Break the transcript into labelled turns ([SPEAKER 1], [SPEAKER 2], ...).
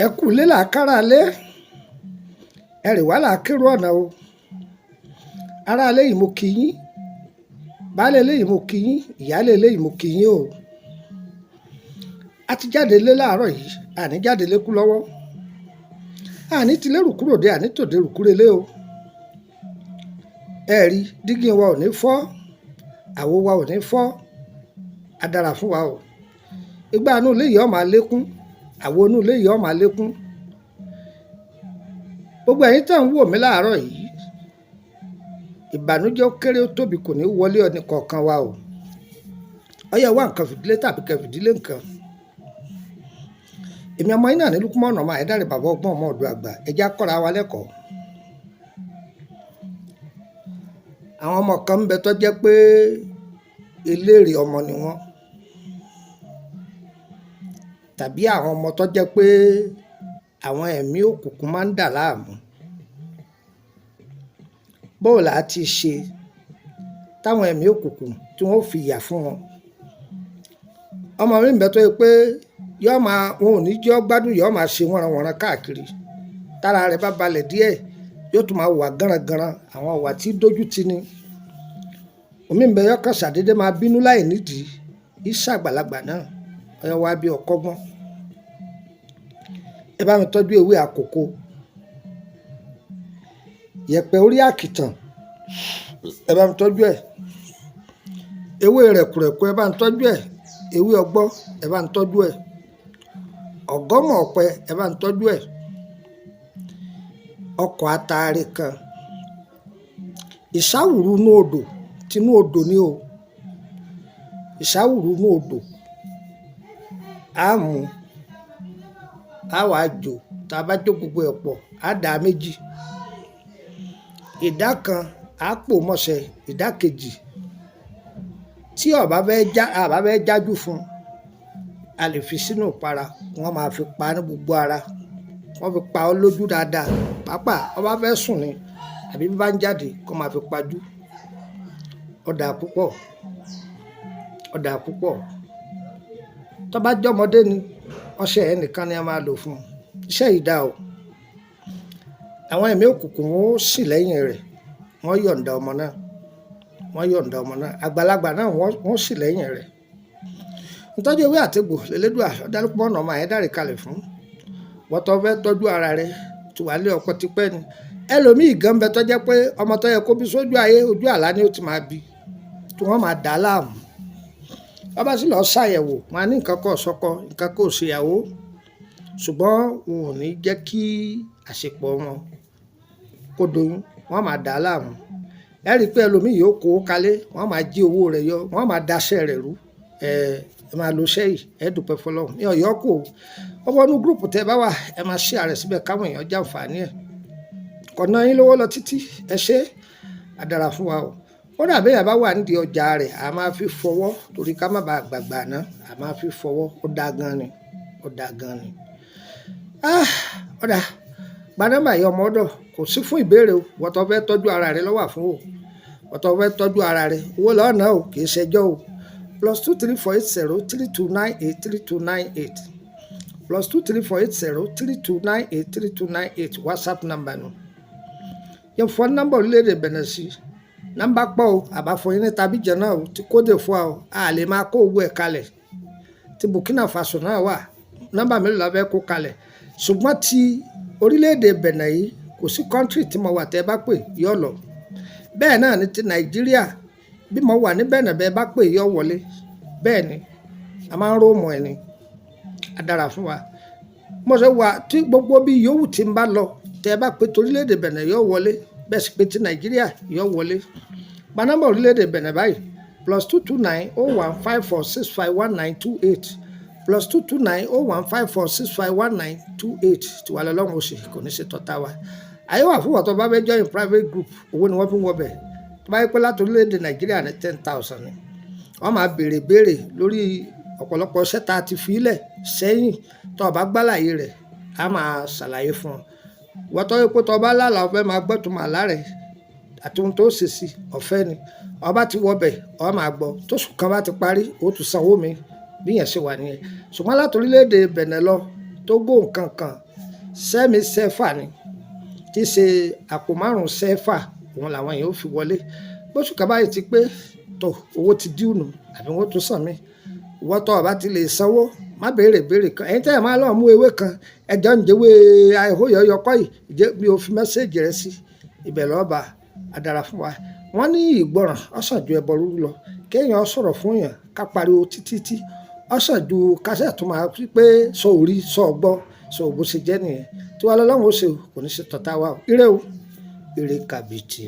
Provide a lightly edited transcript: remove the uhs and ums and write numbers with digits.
[SPEAKER 1] Ẹ kú ilé là á kárá ilé, ẹ rè wá là á kérò ọ̀nà o. Ará ilé yìí mo kí yín, baálé ilé yìí mo kí yín, ìyáálé ilé yìí mo kí yín o. A ti jáde ilé láàárọ̀ yìí, àní jáde lékú lọ́wọ́. Àní ti lérù kúrò dé, àní tòde rù kúrò ilé o. Ẹ rí, dígí wa ò ní fọ́, àwo wa ò ní fọ́, á dára fún wa o. Igbá inú ilé yìí ó máa lékún, àwo inú ilé yìí ó máa lékún. Gbogbo ẹ̀yin tí ẹ̀ ń wò mí láàárọ̀ yìí, ìbànújẹ́ ó kéré ó tóbi kò ní wọlé ẹnì kọ̀ọ̀kan wa o. Ó yá, wá nǹkan fìdílé tàbí kẹ́ fìdílé nǹkan. Èmi ọmọ yín náà ní Lukman ọmọ Àyádáre, bàbá ọgbọ́n, ọmọ ọ̀dọ̀ àgbà. Ẹ jẹ́ á kọ́ra wa lẹ́kọ̀ọ́. Àwọn ọmọ kan ń bẹ tó jẹ́ pé eléré ọmọ ni wọ́n. Tàbí àwọn ọmọ tó jẹ́ pé àwọn ẹ̀mí òkùnkùn máa ń dà láàmú. Bó là á ti ṣe táwọn ẹ̀mí òkùnkùn tí wọ́n ó fi yà fún wọn? Ọmọ mi ń bẹ tó jẹ́ pé yóò máa, wọn ò ní jẹ́ ó gbádùn, yóò máa ṣe wọ́nranwọ̀nran káàkiri. Tára rẹ̀ bá balẹ̀ díẹ̀, yóò tún máa wà gánragànran, àwọn ìwà tí dójú ti ni. Òmíì ń bẹ, yóò kàn ṣàdédé máa bínú láì nídìí. Ìṣàgbàlagbà náà, ó yá wá bí ọkọ́gbọ́n. Ẹ bá mi tọ́jú ewé àkókò. Yẹ̀pẹ̀ orí àkìtàn, ẹ bá mi tọ́jú ẹ̀. Ewé rẹ̀kùrẹ̀kù, ẹ bá mi tọ́jú ẹ̀. Ewé ọgbọ́, ẹ bá mi tọ́jú ẹ̀. Ọ̀gọ́mọ̀ ọ̀pẹ, ẹ bá mi tọ́jú ẹ̀. Ọkọ̀ ataare kan. Ìsáwùrú inú odò, tinú odò ni o. Ìsáwùrú inú odò. Á mú, á wá jó. Tí a bá jó gbogbo ẹ̀ pọ̀, á dà á méjì. Ìdá kan á pò mọ́ṣẹ, ìdá kejì tí ó bá fẹ́ já, a bá fẹ́ jájú fún, a lè fi sínú ìpara, wọ́n máa fi pa ní gbogbo ara. Wọ́n fi pa ọ́ lójú dáadáa. Pàápàá ó bá fẹ́ sùn ni àbí bí bá ń jáde kó máa fi pajú. Ó dà púpọ̀, ó dà púpọ̀. Tó bá jẹ́ ọmọdé ni, ọṣẹ ẹ nìkan ni a máa lò fún. Iṣẹ́ yìí dà o. Àwọn ẹ̀mí òkùnkùn ó sì lẹ́yìn rẹ̀, wọ́n yọ̀ǹda ọmọ náà, wọ́n yọ̀ǹda ọmọ náà. Àgbàlagbà náà wọ́n sì lẹ́yìn rẹ̀. Ìtọ́jú ewé àtegbò l'Elédùà dá Lukman ọmọ Àyádáre kalẹ̀ fún. Wọ́n tó fẹ́ tọ́jú ara rẹ̀, tí wà lé ọkọ tipẹ́ ni. Ẹlòmíì gan bẹ tó jẹ́ pé ọmọ tó yẹ kó bí sójú ayé, ojú àlá ni ó ti máa bí, tí wọ́n máa dà á láàmú. Wọ́n bá sì lọ ṣàyẹ̀wò, wọ́n á ní nǹkan kan ò sọkọ, nǹkan kan ò ṣe ìyàwó. Ṣùgbọ́n wọn ò ní jẹ́ kí àṣepọ̀ wọn kó doyún, wọ́n máa dà á láàmú. Ẹ rí i pé ẹlòmíì yóò kó kalẹ̀, wọ́n máa jí owó rẹ̀ yọ, wọ́n máa daṣẹ́ rẹ̀ rú. Ẹ máa lo iṣẹ́ yìí, ẹ dúpẹ́ fọlọ́run. Mi ò yọ kó o. Ọwọ́ inú group tẹ bá wà, ẹ máa share rẹ̀ síbẹ̀ káwọn èèyàn jàǹfààní ẹ̀. Kò ná yín lówó lọ títí, ẹ ṣé, á dára fún wa o. Ó dà bí èèyàn bá wà nídìí ọjà rẹ̀, a máa fi fọwọ́ torí ká má ba gbàgbà ná, a máa fi fọwọ́. Ó dá gan ni, ó dá gan ni. Ah! Ó dà. Gba nọ́mbà yìí, ọmọ ọ̀dọ̀, kò sí fún ìbéèrè o. Ìwọ tó fẹ́ tọ́jú ara rẹ ló wà fún o. Ìwọ tó fẹ́ tọ́jú ara rẹ, owó lọ́nà o, kì í ṣẹjọ́ o. +234 8032983298, +234 8032983298, WhatsApp number nu. Yẹn fọ nọ́mbà orílẹ̀-èdè Benin sí. Nọ́mbà pọ̀ o, àbá fún yín ní tàbíjẹ náà o, ti Côte d'Ivoire o, a lè máa kó owó ẹ̀ kalẹ̀. Ti Burkina Faso náà wà, nọ́mbà mélòó la fẹ́ kó kalẹ̀? Ṣùgbọ́n ti orílẹ̀-èdè Benin yìí, kò sí country tí mo wà tẹ́ bá pè yóò lọ. Bẹ́ẹ̀ náà ni ti Nàìjíríà, bí mo wà ní Benin bẹ́ẹ̀ bá pè yóò wọlé. Bẹ́ẹ̀ ni, a máa ń roam ẹ̀ ni. Á dára fún wa. Mo ṣe wà tí gbogbo bí yòówù tí ń bá lọ, tẹ́ bá pè torílẹ̀-èdè Benin yóò wọlé. Bẹ́ẹ̀ sì pé ti Nàìjíríà yóò wọlé. Gba nọ́mbà orílẹ̀-èdè Benin báyìí: +229 0154651928, +229 0154651928. Tí wà lọ́lọ́run ó ṣe, kò ní ṣe tọ́ta wa. Àyè wà fún ìwọ tó bá fẹ́ join private group, owó ni wọ́n fi ń wọ bẹ̀. Tó bá jẹ́ pé láti orílẹ̀-èdè Nàìjíríà ní 10,000 ni. Wọ́n máa béèrè béèrè lórí ọ̀pọ̀lọpọ̀ iṣẹ́ tá a ti fi lẹ̀ sẹ́yìn. Tó o bá gbàláyé rẹ̀, a máa ṣàlàyé fún ọ. Ìwọ tó jẹ́ pé tó bá lálàá, o fẹ́ máa gbọ́ ìtumọ̀ àlá rẹ̀ àti ohun tó ṣe sí, ọ̀fẹ́ ni. Ó bá ti wọ bẹ̀, ọ máa gbọ́. Tóṣù kan bá ti parí, ó tún sanwó mi. Bí ìyẹn ṣe wà níyẹn. Ṣùgbọ́n láti orílẹ̀-èdè Benin lọ, Togo nǹkan kan, Sẹ́mi sẹ́fà ni, tí í ṣe àpò 5 sẹ́fà, òun làwọn èèyàn ó fi wọlé. Bóṣù kan báyìí ti pé tó, owó ti due nù, àbí wọ́n tún san mí. Ìwọ tó bá ti lè sanwó, má béèrè béèrè kan. Ẹ̀yin tí ẹ máa lọ mú ewé kan, ẹjọ́ ń jẹ́wé àìhóyọ̀yọ̀ kọ́ yìí, jẹ́ bí o fi message rẹ sí, ibẹ̀ lọ́ọ́ bá a dára fún wa. Wọ́n ní ìgbọràn ó sàn ju ẹbọ rúrú lọ. Kí èèyàn sọ̀rọ̀ fún èèyàn ká pariwo títí tí ó sàn ju kásẹ̀ tó máa wí pé sọ orí, sọ gbọ́, sọ bó ṣe jẹ́ nìyẹn. Tí wàá lọ́lọ́run ó ṣe o, kò ní ṣe tọ̀tá wa o. Ire o, ire kàbìtì.